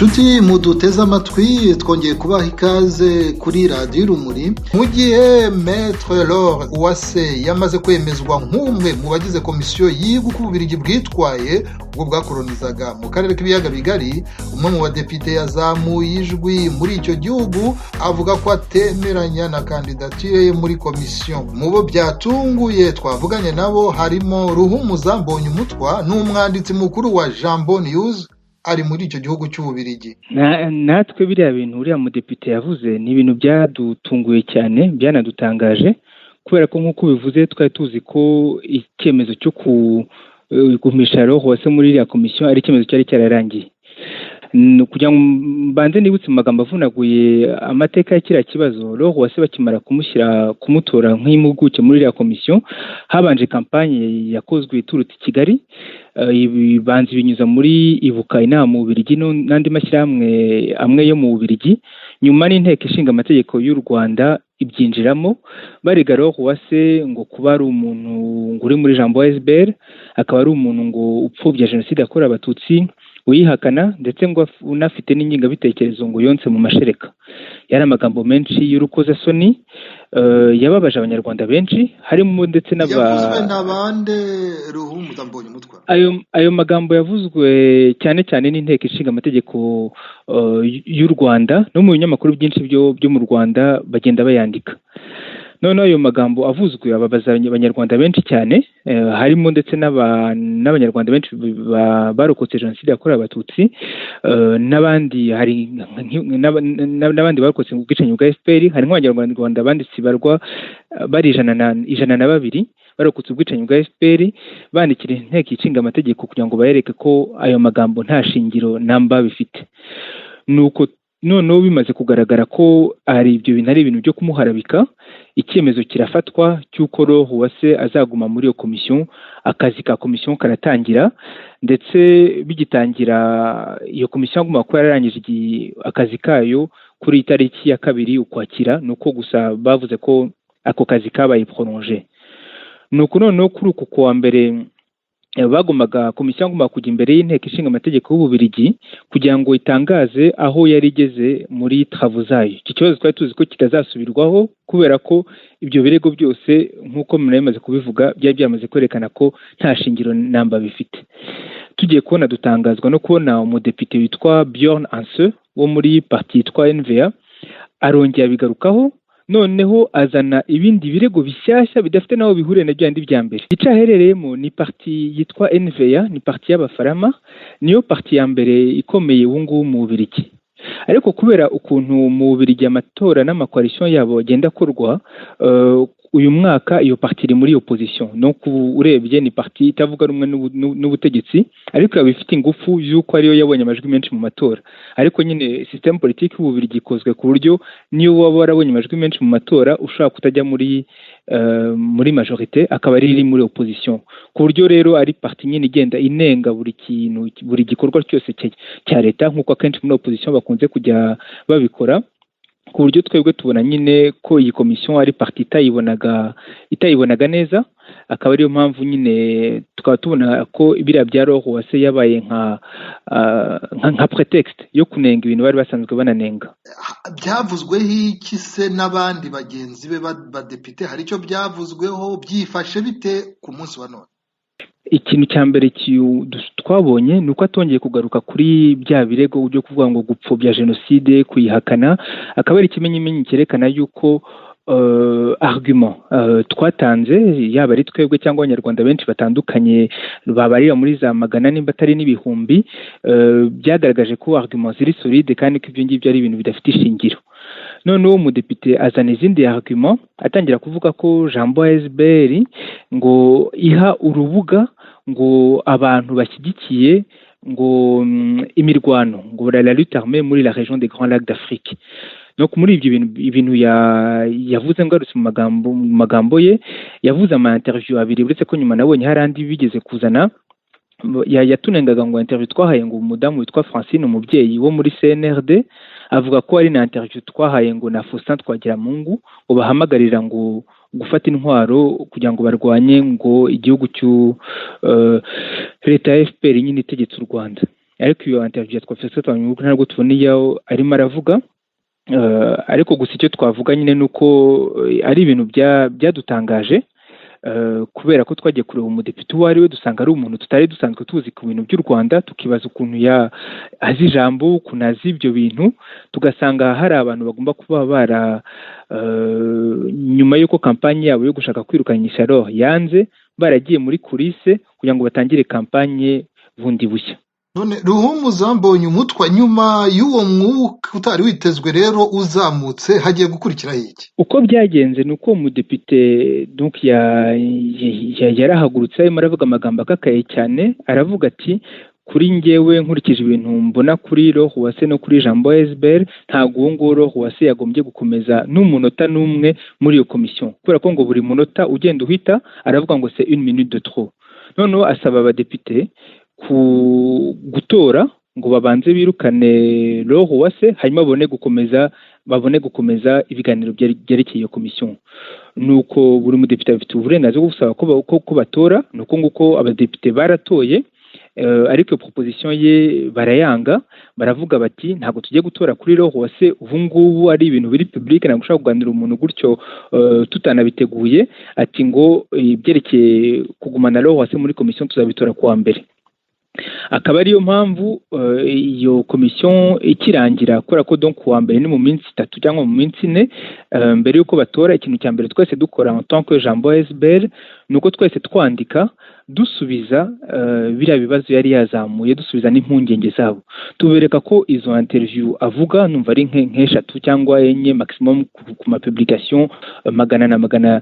Inshuti muduteze amatwi, twongeye kubaha ikaze kuri Radiyo Urumuri. Mu gihe Maître Laure Uwase yamaze kwemezwa nk'umwe mu bagize komisiyo yiga uko Ububiligi bwitwaye ubwo bwakolonizaga mu karere k'Ibiyaga Bigari, umwe mu badepite yazamuye ijwi muri icyo gihugu avuga ko atemeranya na kandidatire ye muri komisiyo. Mu bo byatunguye twavuganye nabo harimo Ruhumuza Mbonyumutwa, ni umwanditsi mukuru wa Jambo News, ari muri icyo gihugu cy'Ububirigi. Natwe biriya bintu uriya mudepite yavuze ni ibintu byadutunguye cyane, byanadutangaje, kubera ko nk'uko bivuze twari tuzi ko icyemezo cyo kugumisha Laure Uwase muri iriya komisiyo ari icyemezo cyari cyararangiye. Kugira ngo mbanze nibutse mu magambo avunaguye amateka ya kiriya kibazo, Laure Uwase bakimara kumushyira, kumutora nk'impuguke muri iriya komisiyo, habanje campagne yakozwe iturutse i Kigali, ibanza ibinyuza muri Ibuka inama mu Bubiligi n'andi mashyirahamwe amwe yo mu Bubiligi, nyuma n'Inteko Ishinga Amategeko y'u Rwanda ibyinjiramo, barega Laure Uwase ngo kuba ari umuntu ngo uri muri Jambo ASBL, akaba ari umuntu ngo upfobya Jenoside yakorewe Abatutsi, uyihakana, ndetse ngo unafite n'ingengabitekerezo ngo yonse mu mashereka. Yari amagambo menshi y'urukozasoni yababaje Abanyarwanda benshi, harimo ndetse n'aba Yavuzwe na bande, Ruhumuza Mbonyumutwa? Ayo magambo yavuzwe cyane cyane n'Inteko Ishinga Amategeko y'u Rwanda, no mu binyamakuru byinshi byo mu Rwanda bagenda bayandika. Noneho ayo magambo avuzwe ababaza Abanyarwanda benshi cyane, harimo ndetse n'Abanyarwanda benshi barokotse Jenoside yakorewe Abatutsi, n'abandi, hari n'abandi barokotse ubwicanyi bwa FPR. Hari nk'Abanyarwanda banditse ibarwa bari 102 barokotse ubwicanyi bwa FPR, bandikira Inteko Ishinga Amategeko kugira ngo bayereke ko ayo magambo nta shingiro namba bifite. Nuko noneho bimaze kugaragara ko ari ibyo bintu, ari ibintu byo kumuharabika, icyemezo kirafatwa cy'uko Laure Uwase azaguma muri iyo komisiyo. Akazi ka komisiyo karatangira, ndetse bigitangira iyo komisiyo agomba kuba yararangije akazi kayo kuri tariki ya 2 Ukwakira, ni uko gusa bavuze ko ako kazi kabaye prolongé. Nuko noneho kuri uku kuwa mbere bagombaga, komisiyo yagombaga kujya imbere y'Inteko Ishinga Amategeko y'Ububiligi kugira ngo itangaze aho yari igeze muri travaux zayo. Iki kibazo twari tuzi ko kitazasubirwaho, kubera ko ibyo birego byose, nk'uko bimaze kubivuga, byari byamaze kwerekana ko nta shingiro namba bifite. Tugiye kubona dutangazwa no kubona umudepite witwa Bjorn Hanse wo muri parti yitwa NVA arongera abigarukaho, noneho azana ibindi birego bishyashya bidafite n'aho bihuriye na bya bindi bya mbere. Icyo aherereyemo ni parti yitwa NVA, ni parti y'Abafarama, niyo parti ya mbere ikomeye ubu ngubu mu Bubiligi. Ariko kubera ukuntu mu Bubiligi amatora n'ama coalition yabo agenda akorwa, uyu mwaka iyo parti iri muri opposition. Donc urebye ni parti itavuga rumwe n'ubutegetsi, ariko ikaba ifite ingufu y'uko ariyo yabonye amajwi menshi mu matora. Ariko nyine système politique y'Ububiligi ikozwe ku buryo niyo waba warabonye amajwi menshi mu matora ushobora kutajya muri majorité, akaba ari iri muri opposition, ku buryo rero ari parti nyine igenda inenga buri kintu, buri gikorwa cyose cya leta, nk'uko akenshi muri opposition bakunze kujya babikora. Ku buryo twebwe tubona nyine ko iyi komisiyo ari parti itayibonaga neza, akaba ariyo mpamvu nyine tukaba tubona ko biriya bya Laure Uwase yabaye nka prétexte yo kunenga ibintu bari basanzwe bananenga. Byavuzweho iki se n'abandi bagenzi be badepite? Hari icyo byavuzweho? Byifashe bite ku munsi wa none? Ikintu cya mbere twabonye ni uko atongeye kugaruka kuri bya birego byo kuvuga ngo gupfobya jenoside, kuyihakana, akaba ari ikimenyimenyi cyerekana yuko argument twatanze, yaba ari twebwe cyangwa Abanyarwanda benshi batandukanye babarira muri za magana nimba atari n'ibihumbi, byagaragaje ko argument ziri solide kandi ko ibyo ngibyo ari ibintu bidafite ishingiro. Noneho umudepite azana izindi argument, atangira kuvuga ko Jambo ASBL ngo iha urubuga ngo abantu bashyigikiye ngo imirwano, ngo la lutte armée muri la région des Grands Lacs d'Afrique. Donc muri ibyo bintu, ibintu yavuze, ngarutse mu magambo ye, yavuze ama interview abiri, uretse ko nyuma nabonye hari andi bigeze kuzana. Yatunengaga ngo interview twahaye ngo umudamu witwa Francine Umubyeyi wo muri CNRD, avuga ko ari na interview twahaye ngo na Faustin Twagiramungu, ngo bahamagarira ngo gufata intwaro kugira ngo barwanye ngo igihugu cy'u leta ya FPR nyine itegetse u Rwanda. Ariko iyo interview ya Faustin Twagiramungu ntabwo tubona iyo arimo aravuga. Ariko gusa icyo twavuga nyine ni uko ari ibintu byadutangaje, kubera ko twagiye kureba umudepite uwo ari we, dusanga ari umuntu tutari dusanzwe tuzi ku bintu by'u Rwanda, tukibaza ukuntu azi ijambo, ukuntu azi ibyo bintu, tugasanga hari abantu bagomba kuba bara nyuma y'uko campagne yabo yo gushaka kwirukanyisha Laure yanze, baragiye muri coulisses kugira ngo batangire campagne bundi bushya. None Ruhumuza, mbonye umutwa, nyuma y'uwo mwuka utari witezwe rero uzamutse, hagiye gukurikiraho iki? Uko byagenze ni uko umudepite donc yarahagurutse, arimo aravuga amagambo akakaye cyane, aravuga ati: "Kuri njyewe, nkurikije ibintu mbona kuri Laure Uwase no kuri Jambo ASBL, ntabwo uwo nguwo Laure Uwase yagombye gukomeza n'umunota n'umwe muri iyo komisiyo, kubera ko ngo buri munota ugenda uhita," aravuga ngo, "c'est une minute de trop." Noneho asaba abadepite ku gutora ngo babanze birukane Laure Uwase, hanyuma babone gukomeza ibiganiro byerekeye iyo komisiyo. Nuko buri mudepite afite uburenganzira bwo gusaba ko batora. Nuko nguko abadepite baratoye, ariko iyo proposition ye barayanga, baravuga bati: "Ntabwo tugiye gutora kuri Laure Uwase ubu ngubu, ari ibintu biri public, ntabwo ushobora kuganira umuntu gutyo tutanabiteguye." Ati ngo ibyerekeye kugumana Laure Uwase muri komisiyo tuzabitora kuwa mbere. Akaba ariyo mpamvu iyo komisiyo ikirangira, kubera ko donc kuwa mbere ni mu minsi 3 cyangwa mu minsi 4 mbere y'uko batora, ikintu cya mbere twese dukora en tant que Jambo ASBL ni uko twese twandika dusubiza biriya bibazo yari yazamuye, dusubiza n'impungenge zabo, tubereka ko izo interview avuga, numva ari nk'eshatu cyangwa enye maximum ku ma publication magana na magana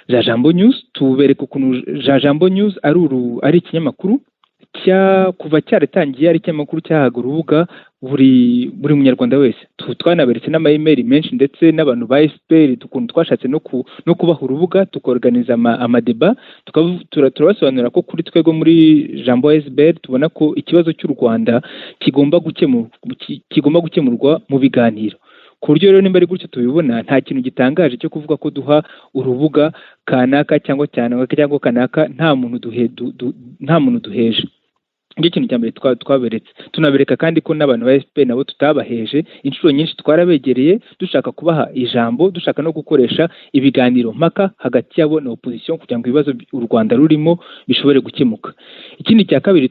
za Jambo News. Tubereka ukuntu Jambo News ari ikinyamakuru cya kuva cyaratangiye ari ikinyamakuru cyahaga urubuga buri munyarwanda wese. Twanaberetse n'ama email menshi, ndetse n'abantu ba FPR, ukuntu twashatse no kubaha urubuga, tukorganiza ama débat, turabasobanurira ko kuri twebwe muri Jambo ASBL tubona ko ikibazo cy'u Rwanda kigomba gukemurwa mu biganiro. Ku buryo rero nimba ari gutyo tubibona, nta kintu gitangaje cyo kuvuga ko duha urubuga kanaka cyangwa cyane cyangwa kanaka, nta muntu duheje. Nicyo kintu cya mbere twaberetse. Tunabereka kandi ko n'abantu ba FPR nabo tutabaheje. Inshuro nyinshi twarabegereye, dushaka kubaha ijambo, dushaka no gukoresha ibiganiro mpaka hagati yabo na opposition kugira ngo ibibazo u Rwanda rurimo bishobore gukemuka. Ikindi cya kabiri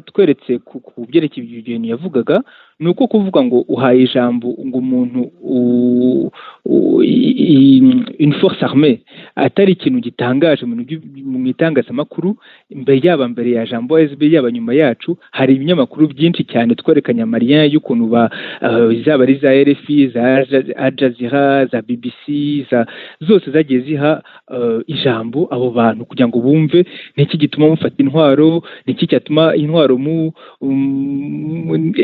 tweretse ku byerekeye ibyo bintu yavugaga ni uko kuvuga ngo uhaye ijambo ngo umuntu une force armée atari ikintu gitangaje mu itangazamakuru. Mbere, yaba mbere ya Jambo ASB, yaba nyuma yacu, hari ibinyamakuru byinshi cyane twerekanye ama liens y'ukuntu ba zaba ari za RFI, za Al Jazeera, za BBC, za zose zagiye ziha ijambo abo bantu kugira ngo bumve niki gituma mufata intwaro, niki cyatuma intwaro mu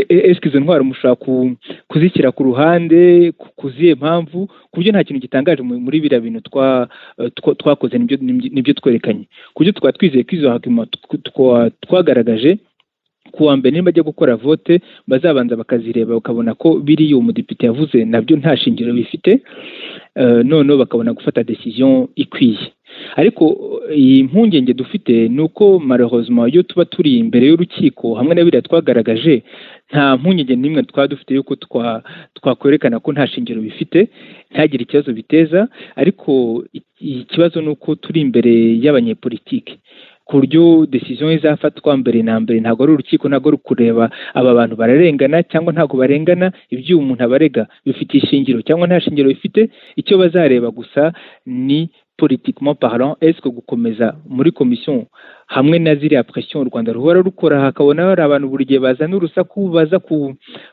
est-ce izo ntwaro mushobora kuzishyira ku ruhande ku zihe mpamvu, ku buryo nta kintu gitangaje muri biriya bintu twakoze. Nibyo twerekanye, ku buryo twaba twizeye ko izo argument twagaragaje, ku wa mbere niba bajya gukora vote bazabanza bakazireba, bakabona ko biriya umudepite yavuze nabyo nta shingiro bifite, noneho bakabona gufata decision ikwiye. Ariko iyi mpungenge dufite ni uko malheureusement iyo tuba turi imbere y'urukiko hamwe na biriya twagaragaje, nta mpungenge n'imwe twaba dufite yuko twakwerekana ko nta shingiro bifite, ntagire ikibazo biteza. Ariko ikibazo ni uko turi imbere y'abanyepolitike, ku buryo decision izafatwa mbere na mbere ntabwo ari urukiko, ntabwo ari ukureba aba bantu bararengana cyangwa ntabwo barengana, ibyo umuntu abarega bifite ishingiro cyangwa nta shingiro bifite. Icyo bazareba gusa ni politiquement parlant, est-ce que gukomeza muri komisiyo hamwe na ziriya pression u Rwanda ruhora rukora, hakabona hari abantu buri gihe bazana urusaku, baza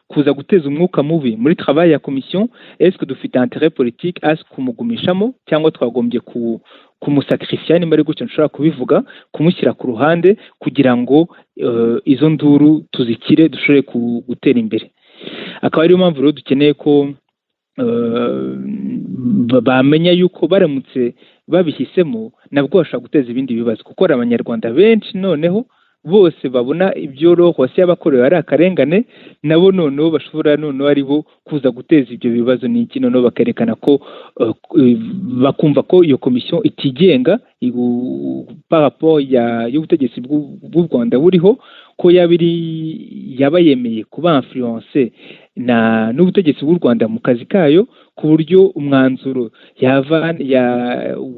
kuza guteza umwuka mubi muri travail ya komisiyo, est-ce que dufite intérêt politique à kumugumishamo cyangwa twagombye kumusacrifier, nimba ari gutyo nshobora kubivuga, kumushyira ku ruhande kugira ngo izo nduru tuzikire, dushobore gutera imbere. Akaba ariyo mpamvu rero dukeneye ko bamenya yuko baramutse babihisemo nabwo bashobora guteza ibindi bibazo, kuko hari Abanyarwanda benshi noneho bose babona ibyo Hose y'abakorewe ari akarengane, nabo noneho bashobora noneho ari bo kuza guteza ibyo bibazo n'iki, noneho bakerekana ko bakumva ko iyo komisiyo itigenga par rapport y'ubutegetsi bw'u Rwanda buriho, ku buryo noneho bashobora no kuza guteza ibibazo. ko yaba iri yaba yemeye kuba influencé na n'ubutegetsi bw'u Rwanda mu kazi kayo, ku buryo umwanzuro yava ya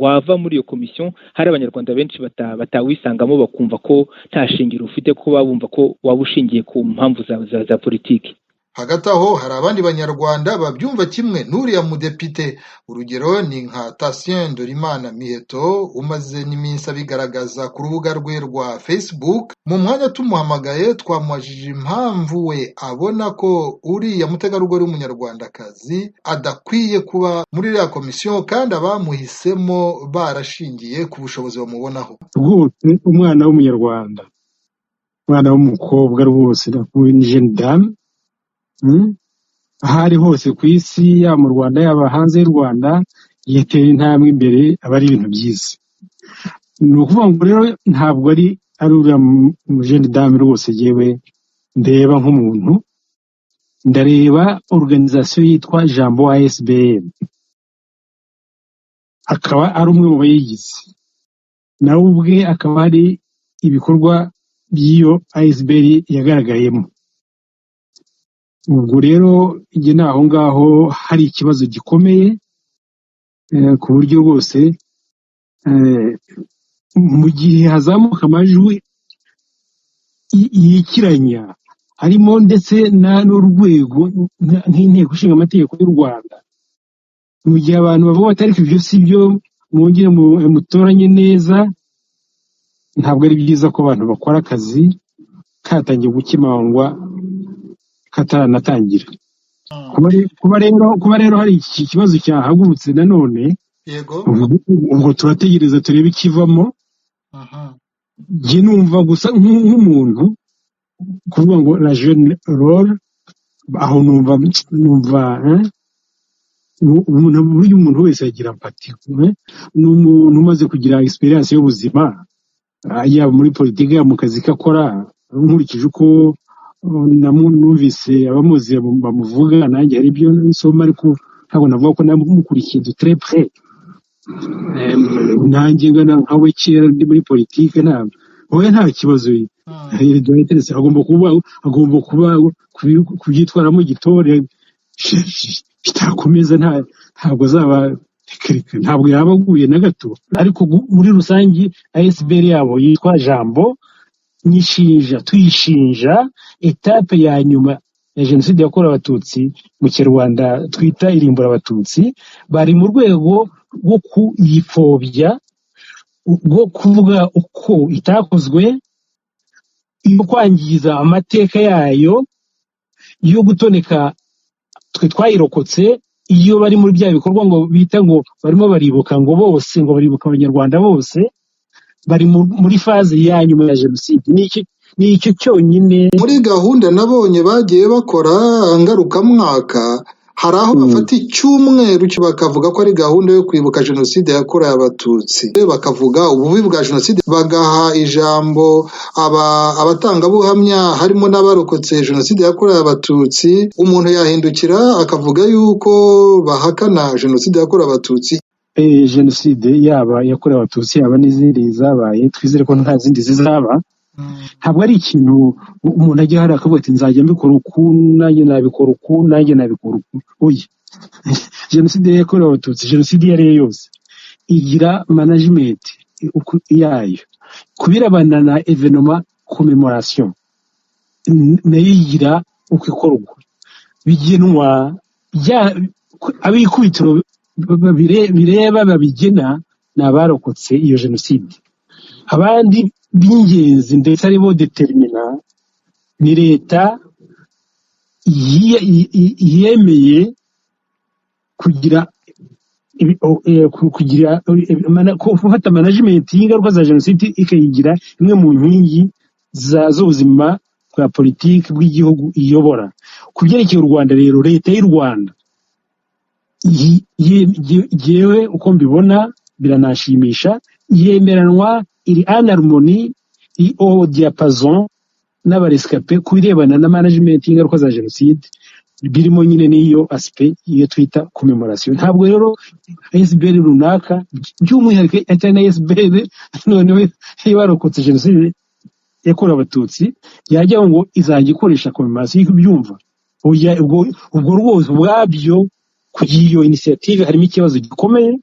wava muri iyo komisiyo hari Abanyarwanda benshi batawisangamo, bakumva ko nta shingiro ufite, ko baba bumva ko waba ushingiye ku mpamvu za politiki. Hagati aho, hari abandi Banyarwanda babyumva kimwe n'uriya mudepite. Urugero ni nka Tatien Ndorimana Miheto, umaze n'iminsi abigaragaza ku rubuga rwe rwa Facebook. Mu mwanya tumuhamagaye, twamubajije impamvu we abona ko uriya mutegarugori w'Umunyarwandakazi adakwiye kuba muri iriya komisiyo, kandi abamuhisemo barashingiye ku bushobozi bamubonaho. Rwose umwana w'Umunyarwanda, umwana w'umukobwa rwose, ni jeune dame, Aho ari hose ku isi, yaba mu Rwanda, yaba hanze y'u Rwanda, yitera intambwe imbere, aba ari ibintu byiza. Ni ukuvuga ngo rero ntabwo ari uriya jeune dame rwose. Yewe, ndeba nk'umuntu, ndareba organisation yitwa Jambo ASBL, akaba ari umwe mu bayigize, nawe ubwe akaba ari ibikorwa by'iyo ASBL yagaragayemo. Ubwo rero njye ni aho ngaho hari ikibazo gikomeye, ku buryo rwose mu gihe hazamuka amajwi yikiranya, harimo ndetse n'urwego nk'Inteko Ishinga Amategeko y'u Rwanda, mu gihe abantu bavuga bati: "Ariko ibyo si byo, mwongere mutoranye neza", ntabwo ari byiza ko abantu bakora akazi katangiye gukemangwa kataranatangira. Kuba rero hari iki kibazo cyahagurutse nanone, ubwo turategereza turebe ikivamo. Njye numva gusa nk'umuntu kuvuga ngo la jeune role, aho numva umuntu, burya umuntu wese agira empathie, eh? Ni umuntu umaze kugira experience y'ubuzima, yaba muri politiki, yaba mu kazi ke akora. Nkurikije uko numvise abamuzi bamuvuga, nanjye hari ibyo nsoma, ariko ntabwo navuga ko namukurikiye de très près. Nanjye ngana nkawe kera ndi muri politiki, ntabwo, oya, nta kibazo. Agomba kuba kubyitwaramo gitore bitakomeza, ntabwo azaba, reka reka, ntabwo yaba aguye na gato. Ariko muri rusange ASBL yabo yitwa Jambo nyishinja, tuyishinja étape ya nyuma ya jenoside yakorewe Abatutsi, mu Kinyarwanda twita irimbura Abatutsi. Bari mu rwego rwo kuyipfobya, rwo kuvuga uko itakozwe, yo kwangiza amateka yayo, yo gutoneka twe twayirokotse. Iyo bari muri bya bikorwa ngo bita ngo barimo baribuka ngo bose, ngo baribuka Abanyarwanda bose, bari muri phase ya nyuma ya jenoside. Ni icyo cyonyine. Muri gahunda nabonye bagiye bakora ngarukamwaka, hari aho bafata icyumweru bakavuga ko ari gahunda yo kwibuka jenoside yakorewe Abatutsi, bakavuga ububi bwa jenoside, bagaha ijambo abatangabuhamya, harimo n'abarokotse jenoside yakorewe Abatutsi. Umuntu yahindukira akavuga yuko bahakana jenoside yakorewe Abatutsi. Jenoside yaba yakorewe Abatutsi, yaba n'izindi zabaye, twizere ko nta zindi zizaba, ntabwo ari ikintu umuntu ajya hariya akavuga ati: "Nzajya mbikora uku, nanjye nabikora uku, nanjye nabikora uku." Oya, jenoside yakorewe Abatutsi, jenoside iyo ari yo yose igira management yayo. Ku birebana na événement commémoration, nayo igira uko ikorwa, bigenwa ab'ikubitiro bireba babigena ni abarokotse iyo jenoside. Abandi b'ingenzi, ndetse aribo déterminants, ni leta yemeye kugira kugira gufata management y'ingaruka za jenoside, ikayigira imwe mu nkingi z'ubuzima bwa politiki bw'igihugu iyobora. Ku byerekeye u Rwanda rero, leta y'u Rwanda, jyewe uko mbibona biranashimisha, yemeranwa, iri en harmonie, iri au diapason n'aba rescapés ku birebana na management y'ingaruka za jenoside, birimo nyine n'iyo aspect iyo twita commémoration. Ntabwo rero ASBL runaka by'umwihariko, atari na ASBL noneho iyo barokotse jenoside. yakorewe Abatutsi yajya ngo izajya ikoresha commémoration y'uko. Ubwo rwose ubwabyo kugira iyo initiative harimo ikibazo gikomeye.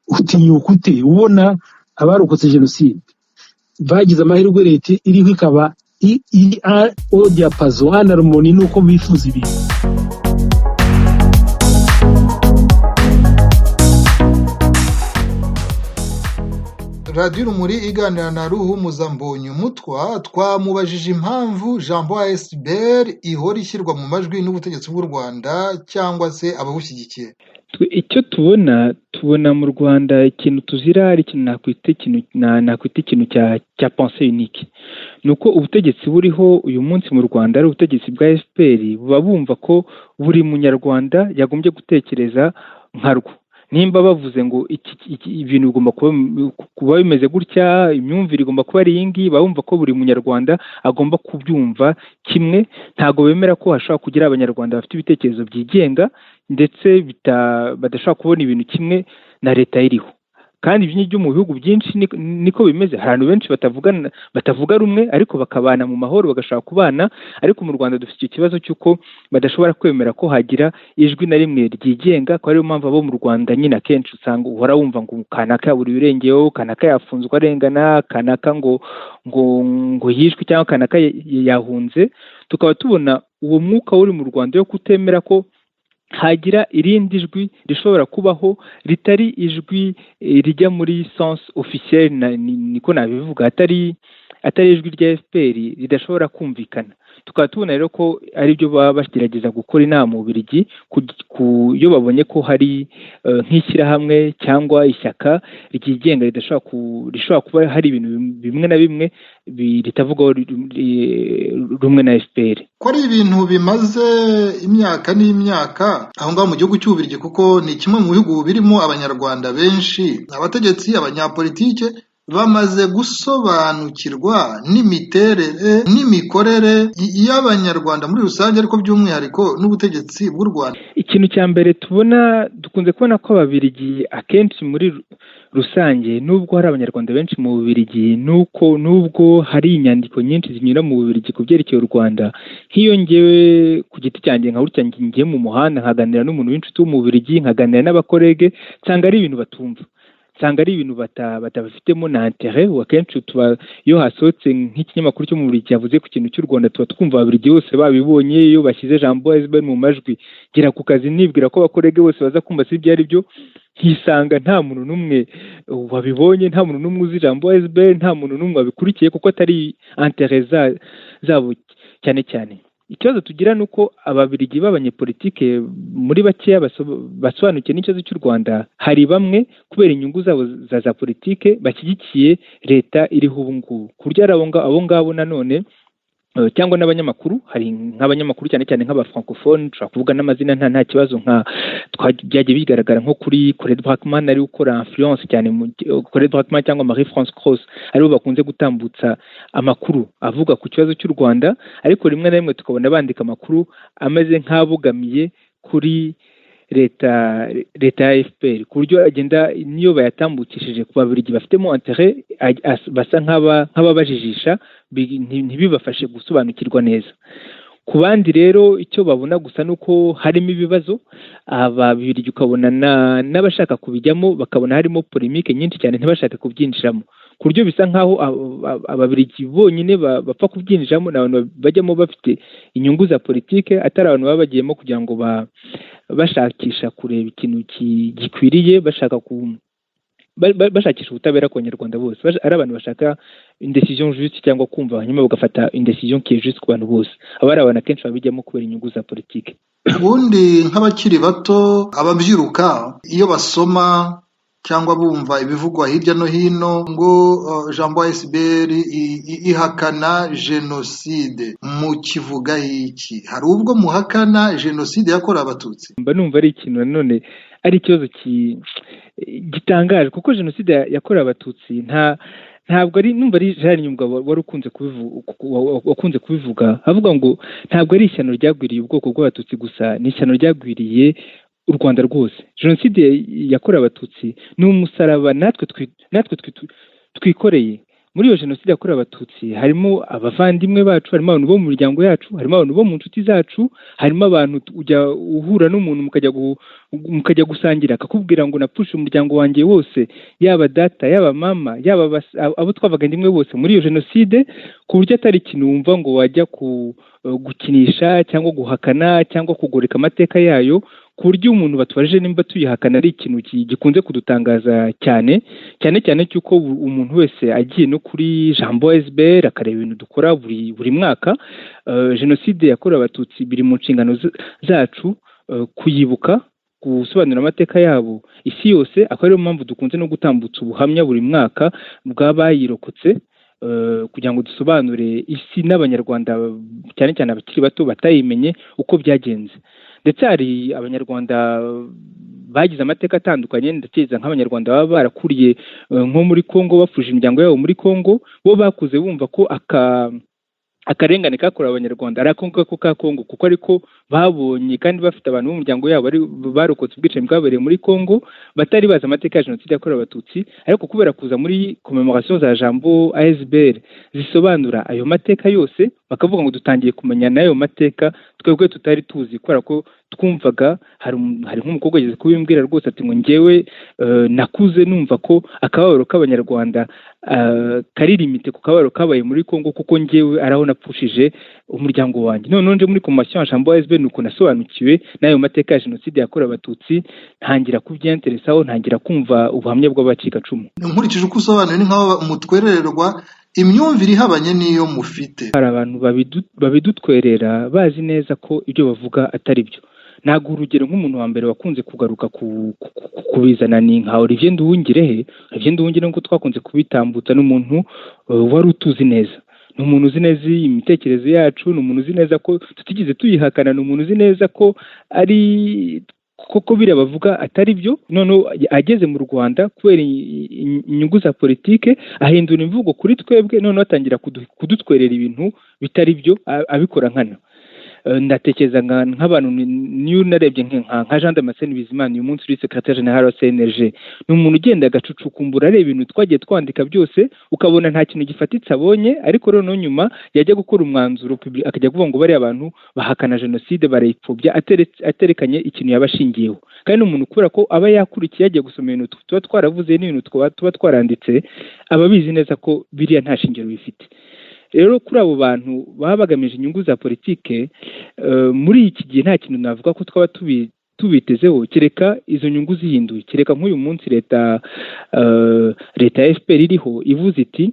Utinyuka ute ubona abarokotse jenoside bagize amahirwe, leta iriho ikaba iri au diapason, en harmonie n'uko bifuza ibintu? Radiyo Urumuri iganira na Ruhumuza Mbonyumutwa. Twamubajije impamvu Jambo ASBL ihora ishyirwa mu majwi n'ubutegetsi bw'u Rwanda cyangwa se ababushyigikiye. Icyo tubona mu Rwanda, ikintu tuzira ari ikintu nakwita ikintu cya pensée unique, ni uko ubutegetsi buriho uyu munsi mu Rwanda ari ubutegetsi bwa FPR, buba bumva ko buri munyarwanda yagombye gutekereza nkarwo. Nimba bavuze ngo iki ibintu bigomba kuba bimeze gutya, imyumvire igomba kuba ari iyi ngiyi, baba bumva ko buri munyarwanda agomba kubyumva kimwe. Ntabwo bemera ko hashobora kugira abanyarwanda bafite ibitekerezo byigenga, ndetse badashobora kubona ibintu kimwe na leta iriho. Kandi ibyo ngibyo mu bihugu byinshi niko bimeze. Hari abantu benshi batavuga rumwe, ariko bakabana mu mahoro, bagashobora kubana. Ariko mu Rwanda dufite icyo kibazo cy'uko badashobora kwemera ko hagira ijwi na rimwe ryigenga, ko ariyo mpamvu abo mu Rwanda nyine akenshi usanga uhora wumva ngo kanaka yaburiwe irengero, kanaka yafunzwe arengana, kanaka ngo yishwe, cyangwa kanaka yahunze. Tukaba tubona uwo mwuka uri mu Rwanda yo kutemera ko hagira irindi jwi rishobora kubaho ritari ijwi rijya muri sens officiel, niko nabivuga, atari ijwi rya FPR ridashobora kumvikana. Tukaba tubona rero ko aribyo baba bagerageza gukora inama mu Bubiligi iyo babonye ko hari nk'ishyirahamwe cyangwa ishyaka ryigenga ridashobora, rishobora kuba hari ibintu bimwe na bimwe ritavugaho rumwe na FPR. Ko ari ibintu bimaze imyaka n'imyaka aho ngaho mu gihugu cy'Ububiligi, kuko ni kimwe mu bihugu birimo abanyarwanda benshi, abategetsi, abanyapolitike bamaze gusobanukirwa n'imiterere n'imikorere y'abanyarwanda muri rusange, ariko by'umwihariko n'ubutegetsi bw'u Rwanda? Ikintu cya mbere tubona, dukunze kubona ko Ababiligi akenshi muri rusange, nubwo hari abanyarwanda benshi mu Bubiligi, nuko nubwo hari inyandiko nyinshi zinyura mu Bubiligi ku byerekeye u Rwanda, nk'iyo ngewe ku giti cyanjye nka gutya ngiye mu muhanda nkaganira n'umuntu w'inshuti wo mu Bubiligi, nkaganira n'aba collègues, nsanga ari ibintu batumva, nsanga ari ibintu batabifitemo na intérêt. Akenshi tuba iyo hasohotse nk'ikinyamakuru cyo mu Bubiligi cyavuze ku kintu cy'u Rwanda, tuba twumva Ababiligi bose babibonye. Iyo bashyize Jambo ASBL mu majwi, ngera ku kazi nibwira ko aba collègues bose baza kumva si ibyo ari byo, nkisanga nta muntu n'umwe wabibonye, nta muntu n'umwe uzi Jambo ASBL, nta muntu n'umwe wabikurikiye, kuko atari intérêt zabo cyane cyane. Ikibazo tugira ni uko Ababiligi b'abanyepolitike muri bakeya basobanukiwe n'ikibazo cy'u Rwanda, hari bamwe kubera inyungu zabo za politike bashyigikiye leta iriho ubu ngubu, ku buryo ari abo ngabo nanone cyangwa n'abanyamakuru. Hari nk'abanyamakuru cyane cyane nk'aba francophone, dushobora kuvuga n'amazina nta kibazo, nka byagiye bigaragara nko kuri Colette Braeckman, ari ukora influence cyane, Colette Braeckman cyangwa Marie France Cross, aribo bakunze gutambutsa amakuru avuga ku kibazo cy'u Rwanda. Ariko rimwe na rimwe tukabona bandika amakuru ameze nk'abogamiye kuri leta ya FPR, ku buryo agenda niyo bayatambukishije ku Babirigi bafitemo intérêt, basa nk'ababajijisha, ntibibafashe gusobanukirwa neza. Ku bandi rero, icyo babona gusa ni uko harimo ibibazo. Ababirigi ukabona n'abashaka kubijyamo bakabona harimo polémique nyinshi cyane, ntibashake kubyinjiramo, ku buryo bisa nk'aho Ababirigi bonyine bapfa kubyinjiramo ni abantu bajyamo bafite inyungu za politike, atari abantu baba bagiyemo kugira ngo bashakisha kureba ikintu gikwiriye, bashaka ku bashakisha ubutabera ku banyarwanda bose, ari abantu bashaka une décision juste, cyangwa kumva hanyuma bagafata une décision qui est juste ku bantu bose. Aba ari abantu akenshi babijyamo kubera inyungu za politike. Ubundi nk'abakiri bato, ababyiruka, iyo basoma cyangwa bumva ibivugwa hirya no hino ngo Jambo ASBL ihakana jenoside, mukivuga iki? Hari ubwo muhakana jenoside yakorewe Abatutsi? Mba numva ari ikintu nanone ari ikibazo gitangaje, kuko jenoside yakorewe Abatutsi ntabwo ari, numva ari Gerard Nyumugabo wari ukunze wakunze kubivuga, avuga ngo ntabwo ari ishyano ryagwiriye ubwoko bw'Abatutsi gusa, ni ishyano ryagwiriye u Rwanda rwose. Jenoside yakorewe Abatutsi ni umusaraba natwe twikoreye. Muri iyo jenoside yakorewe Abatutsi harimo abavandimwe bacu, harimo abantu bo mu miryango yacu, harimo abantu bo mu nshuti zacu, harimo abantu ujya uhura n'umuntu mukajya gusangira, akakubwira ngo napfushe umuryango wanjye wose, yaba data, yaba mama, yaba abo twavaga inda imwe bose muri iyo jenoside, ku buryo atari ikintu wumva ngo wajya gukinisha cyangwa guhakana cyangwa kugoreka amateka yayo, ku buryo umuntu batubajije nimba tuyihakana ari ikintu gikunze kudutangaza cyane cyane cyane, cy'uko umuntu wese agiye no kuri Jambo ASBL akareba ibintu dukora buri mwaka. Jenoside yakorewe Abatutsi biri mu nshingano zacu kuyibuka, gusobanura amateka yabo isi yose, akaba ariyo mpamvu dukunze no gutambutsa ubuhamya buri mwaka bw'abayirokotse, kugira ngo dusobanure isi n'Abanyarwanda, cyane cyane abakiri bato batayimenye, uko byagenze. Ndetse hari Abanyarwanda bagize amateka atandukanye, ndatekereza nk'Abanyarwanda baba barakuriye nko muri Congo, bapfuje imiryango yabo muri Congo, bo bakuze bumva ko akarengane kakorewe Abanyarwanda ari ako ngako ka Congo, kuko ariko babonye, kandi bafite abantu b'umuryango yabo barokotse ubwicanyi bwabereye muri Congo, batari bazi amateka ya jenoside yakorewe Abatutsi. Ariko kubera kuza muri commemoration za Jambo ASBL zisobanura ayo mateka yose, bakavuga ngo dutangiye kumenya n'ayo mateka twebwe tutari tuzi, kubera ko twumvaga hari nk'umukobwa ageze kubimbwira rwose, ati ngo njyewe nakuze numva ko akababaro k'Abanyarwanda kari limité ku kababaro kabaye muri Congo, kuko njyewe ari aho napfushije umuryango wanjye. Noneho nje muri commemoration ya Jambo ASBL, nuko nasobanukiwe n'ayo mateka ya jenoside yakorewe Abatutsi, ntangira kubyenteresaho, ntangira kumva ubuhamya bw'abacikacumu. Nkurikije uko usobanuye, ni nk'aho mutwerererwa imyumvire ihabanye n'iyo mufite. Hari abantu babidutwerera bazi neza ko ibyo bavuga atari byo. Ntabwo urugero nk'umuntu wa mbere wakunze kugaruka kubizana ni nka Olivier Nduhungirehe. Olivier Nduhungirehe, nk'uko twakunze kubitambutsa, ni umuntu wari utuzi neza, ni umuntu uzi neza imitekerereze yacu, ni umuntu uzi neza ko tutigeze tuyihakana, ni umuntu uzi neza ko ari koko biriya bavuga atari byo. Noneho ageze mu Rwanda, kubera inyungu za politike, ahindura imvugo kuri twebwe, noneho atangira kudutwerera ibintu bitari byo, abikora nkana. Ndatekereza nk'abantu niyo narebye nka Jean Damascene Bizimana, uyu munsi uri secrétaire général wa CNLG, ni umuntu ugenda agacucukumbura, areba ibintu twagiye twandika byose, ukabona nta kintu gifatitse abonye. Ariko noneho nyuma yajya gukora umwanzuro, akajya kuvuga ngo bariya abantu bahakana jenoside, barayipfobya, aterekanye ikintu yaba ashingiyeho. Kandi umuntu kubera ko aba yakurikiye, yagiye gusoma ibintu tuba twaravuze n'ibintu tuba twaranditse, aba abizi neza ko biriya nta shingiro bifite. Rero kuri abo bantu baba bagamije inyungu za politike, muri iki gihe nta kintu navuga ko twaba tubitezeho, kereka izo nyungu zihinduye, kereka nk'uyu munsi leta ya FPR iriho ivuze iti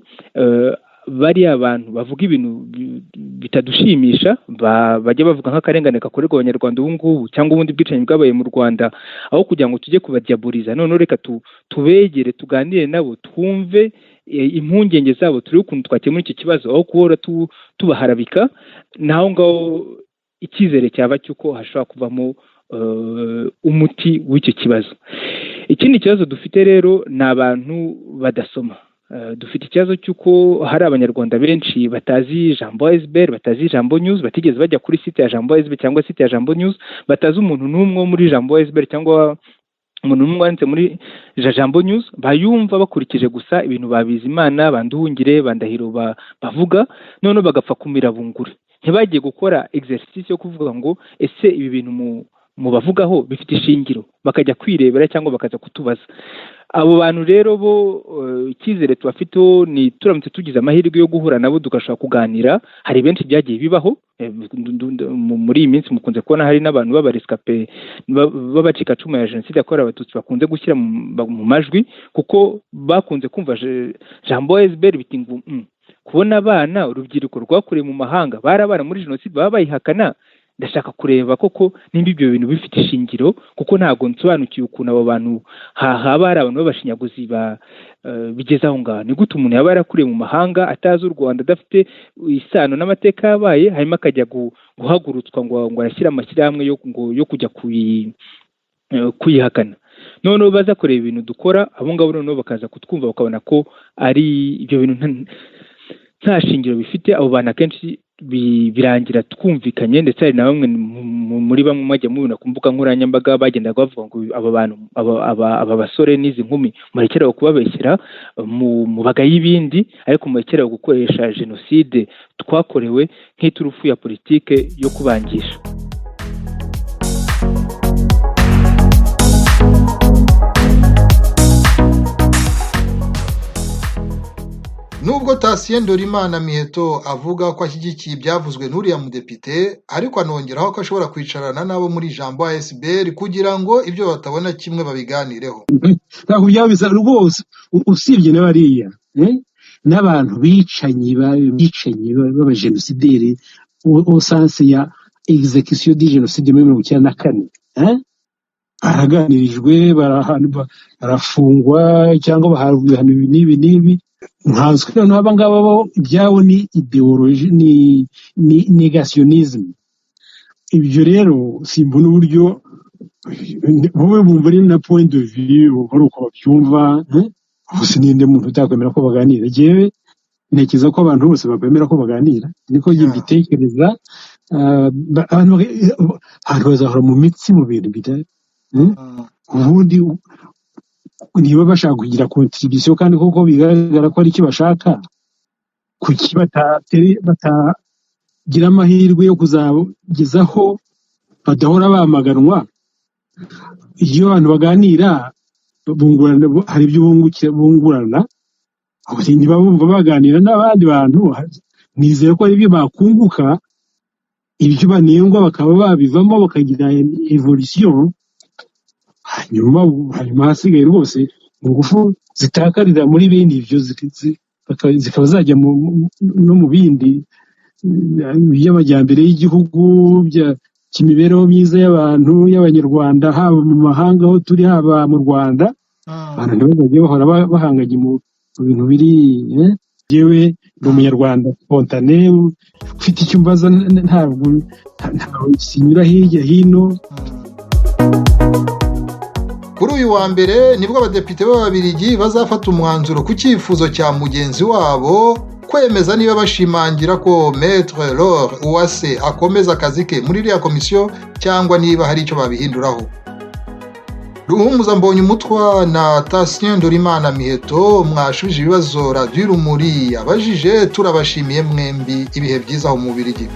bariya bantu bavuga ibintu bitadushimisha, bajya bavuga nk'akarengane gakorerwa Abanyarwanda ubu ngubu cyangwa ubundi bwicanyi bwabaye mu Rwanda, aho kugira ngo tujye kubadiaboliza, noneho reka tubegere, tuganire nabo, twumve impungenge zabo, turebe ukuntu twakemura icyo kibazo, aho guhora tubaharabika. Naho ngaho icyizere cyaba cy'uko hashobora kuvamo umuti w'icyo kibazo. Ikindi kibazo dufite rero ni abantu badasoma. Dufite ikibazo cy'uko hari Abanyarwanda benshi batazi Jambo ASBL, batazi Jambo News, batigeze bajya kuri site ya Jambo ASBL cyangwa site ya Jambo News, batazi umuntu n'umwe wo muri Jambo ASBL cyangwa umuntu n'umwe wanditse muri Jambo News, bayumva bakurikije gusa ibintu ba Bizimana, ba Nduhungire, ba Ndahiro bavuga, noneho bagapfa kumira bunguri, ntibagiye gukora exercice yo kuvuga ngo ese ibi bintu mu bavugaho bifite ishingiro, bakajya kwirebera cyangwa bakaza kutubaza. Abo bantu rero bo icyizere tubafiteho ni turamutse tugize amahirwe yo guhura nabo, tugashobora kuganira. Hari benshi byagiye bibaho muri iyi minsi, mukunze kubona hari n'abantu b'abarescapés, b'abacikacumu ya jenoside yakorewe Abatutsi, bakunze gushyira mu majwi, kuko bakunze kumva Jambo ASBL, biti ngo kubona abana, urubyiruko rwakuriye mu mahanga, bari abana muri jenoside, baba bayihakana, ndashaka kureba koko nimba ibyo bintu bifite ishingiro, kuko ntabwo nsobanukiwe ukuntu abo bantu haba hari abantu b'abashinyaguzi bigeze aho ngaho. Ni gute umuntu yaba yarakuriye mu mahanga, atazi u Rwanda, adafite isano n'amateka yabaye, hanyuma akajya guhagurutswa ngo arashyira amashyirahamwe yo kujya kuyihakana? Noneho baza kureba ibintu dukora, abo ngabo noneho bakaza kutwumva, bakabona ko ari ibyo bintu. Nta shingiro bifite. Abo bantu akenshi birangira twumvikanye, ndetse hari na bamwe muri bamwe mwajya mubona ku mbuga nkoranyambaga bagendaga bavuga ngo aba bantu, aba basore n'izi nkumi, murekere aho kubabeshyera, mu bagaye ibindi, ariko murekere aho gukoresha jenoside twakorewe nk'iturufu ya politike yo kubangisha. Nubwo Tatien Ndorimana Miheto avuga ko ashyigikiye ibyavuzwe n'uriya mudepite, ariko anongeraho ko ashobora kwicarana n'abo muri Jambo ASBL kugira ngo ibyo batabona kimwe babiganireho. Ntabwo byaba bisa rwose. Usibye na bariya, n'abantu bicanyi, b'abajenosideri au sens ya exécution du génocide muri 94, baraganirijwe, barafungwa cyangwa bahabwa ibihano ibi n'ibi n'ibi. Nkanswe noneho aba ngaba bo ibyabo ni idéologie, ni négationnisme. Ibyo rero simbona uburyo wowe bumva ari na point de vue, bumva ari uko babyumva. Gusa ninde muntu utakwemera ko baganira? Jewe ntekereza ko abantu bose bakwemera ko baganira, niko njye mbitekereza. Abantu bazahora mu mitsi mu bintu bida, Ubundi niba bashaka kugira contribution, kandi koko bigaragara ko ari icyo bashaka, kuki batagira amahirwe yo kuzagezaho badahora bamaganwa? Iyo abantu baganira bungurana, hari ibyo bungurana. Niba bumva baganira n'abandi bantu, nizera ko hari ibyo bakunguka, ibyo banengwa bakaba babivamo, bakagira évolution. Hanyuma hasigaye rwose ingufu zitakarira muri bene ibyo zikaba zajya no mu bindi by'amajyambere y'igihugu, by'imibereho myiza y'abantu, y'Abanyarwanda, haba mu mahanga aho turi, haba mu Rwanda. Abantu ntibazajye bahora bahanganye mu bintu biri. Yewe ndi Umunyarwanda spontané ufite icyo mbaza, ntabwo sinyura hirya hino. Kuri uyu wa mbere nibwo abadepite b'Ababiligi bazafata umwanzuro ku cyifuzo cya mugenzi wabo kwemeza niba bashimangira ko Maître Laure Uwase akomeza akazi ke muri iriya komisiyo cyangwa niba hari icyo babihinduraho. Ruhumuza Mbonye Umutwa na Tatien Ndorimana Miheto, mwashubije ibibazo Radiyo Urumuri yabajije, turabashimiye mwembi. Ibihe byiza aho mu Bubiligi.